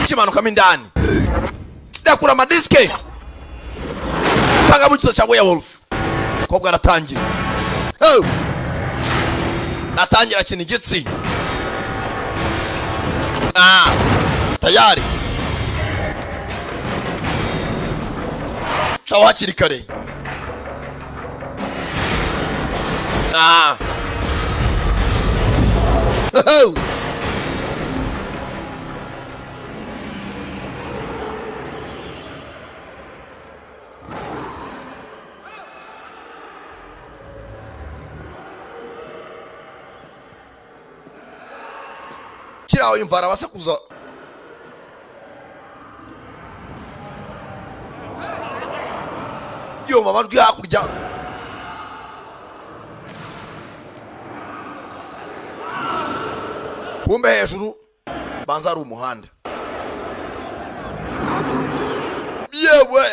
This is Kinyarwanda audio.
Kimanukamo indani, ndakura amadisike panga mu kizo cya werewolf. Umukobwa aratangira. Oh! Aratangira akina igitsi. Ah, tayari caho hakiri kare. Ah. Oh! Kiri aho yumva arabasakuza. Yumva amajwi hakurya. Kumbe hejuru banza ari umuhanda. Yewe,